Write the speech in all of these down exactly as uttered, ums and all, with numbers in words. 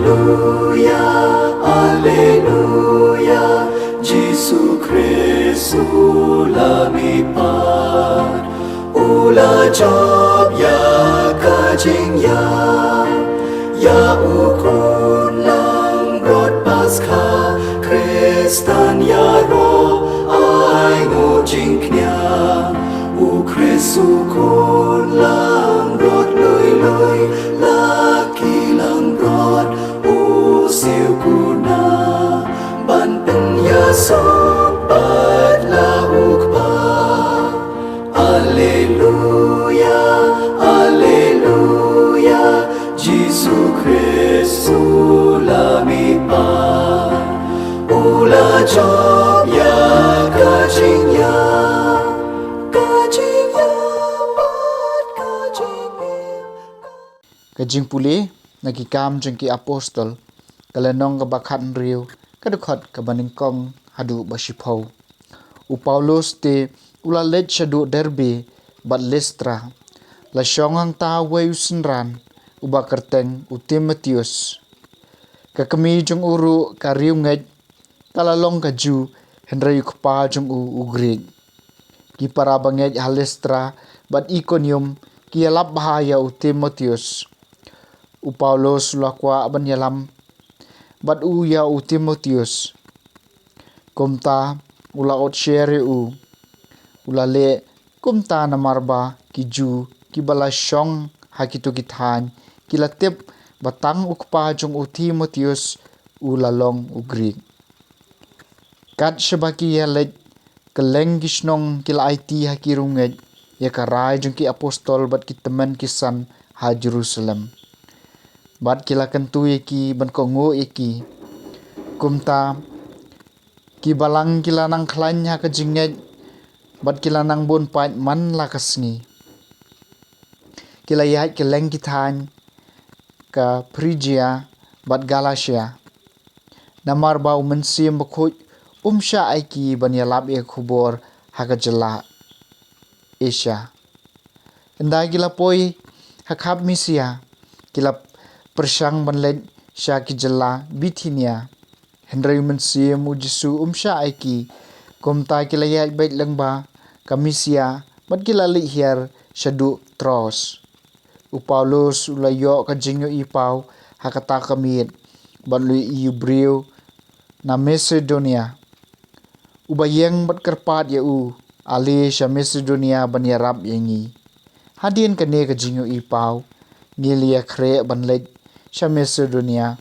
Alleluia, Alleluia, Jisu Khrist u la mihpat, u la jop ïa ka jingïap, ïa u khun langbrot Paskha, Khristan ïaroh ai nguh jingkñia, u Khrist u khun langbrot lui lui, la ki langbrot u siew kuna, ban pynïasoh bad la u Kpa. Alleluia, Alleluia, Jisu Khrist u la mihpat, u la jop ïa ka jingïap, ka jingïap bad ka jingim. Ka jingpule na Ki Kam jong ki Apostol, ka lynnong kaba khathynriew, ka dkhot kaba nyngkong haduh ba shiphew. U Paulus te u la leit shaduh Derbe bad Listra. La shong hangta uwei u synran uba kyrteng u Timotheus. Ka kmie jong u ruh ka riewngeit, ka la long ka Jiw, hynrei u kpa jong u u Grik. Ki para bangeit ha Listra bad Ikonium ki ïalap bha ïa u Timotheus. U Paulus u la kwah ban ïalam bad u ïa u Timotheus. Kumta u la ot sher ïa u. U la leh kumta namar ba ki Jiw kiba la shong ha kito ki thaiñ ki la tip ba tang u kpa jong u Timotheus u la long u Grik. Kat shaba ki ïaleit, kylleng ki shnong ki la aiti ha ki riewngeit ïa ka rai jong ki Apostol bad ki tymmen ki san ha Jerusalem. Bad ki la kyntu ïa ki ban kohnguh ïa ki. Kumta ki balang ki la nang khlaiñ ha ka jingngeit bad ki la nang bun pait man la ka sngi. Ki la ïaid kylleng ki thaiñ ka Phrijia bad Galatia. Namar ba u Mynsiem Bakhuid um shah ai ki ban ïalap ïa ka khubor ha ka jylla Asia. Ynda ki la poi ha khap Misia, ki la pyrshang ban leit sha ki jylla Bithinia. Hynrei u Mynsiem u Jisu um shah ai ki. Kumta ki la ïaid beit lyngba ka Misia bad ki la leit hiar shaduh Troas. U Paulus u la ïoh ka jingïohi paw ha kata ka miet bad u la ïohi ïa u briew na Masedonia uba ïeng bad kyrpad ïa u, ale sha Masedonia ban ïarap ïa ngi. Hadien kane ka jingïohi paw ngi la ïakhreh ban leit sha Masedonia,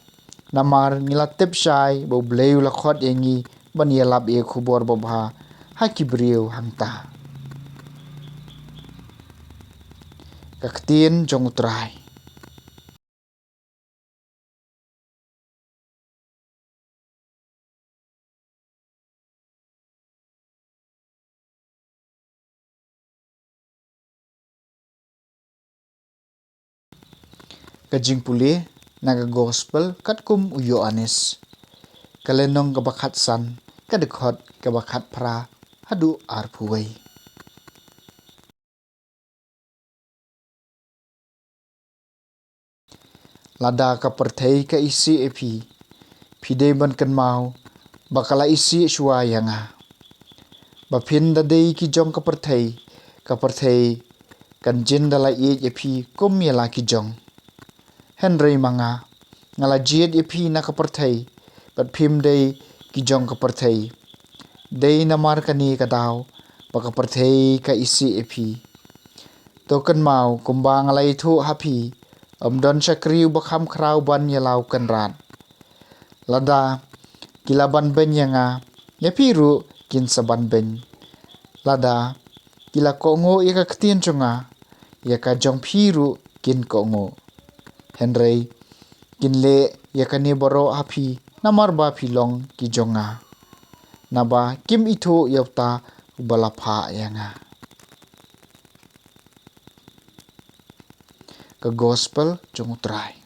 namar ngi la tip shai ba U Blei u la khot ïa ngi ban ïalap ïa ka khubor babha ha ki briew hangta. Ka ktien jong U Trai. Ka jingpule na ka Gospel katkum u Ïoannis, ka lynnong kaba khatsan, ka dkhot kaba khatphra haduh arphew wei. Lada ka pyrthei ka isih ïa phi, phi dei ban kynmaw ba ka la isih shuwa ïa nga. Ba phin da dei ki jong ka pyrthei, ka pyrthei kan jin da la ïeit ïa phi kum ïa la ki jong. Hynrei ma nga, nga la jied ïa phi na ka pyrthei, bad phim dei ki jong ka pyrthei. Dei namar kane ka daw ba ka pyrthei ka isih ïa phi. To kynmaw, kumba nga la ïathuh ha phi, ym don shakri uba kham khraw ban ïa la u kynrad. Lada ki la banbeiñ ïa nga, ïa phi ruh kin sa banbeiñ. Lada ki la kohnguh ïa ka ktien jong nga, ïa ka jong phi ruh kin kohnguh. Hynrei kin leh ïa kane baroh ha phi namar ba phi long ki jong nga, naba kim ithuh ïa uta uba la phah ïa nga. Ka Gospel jong U Trai.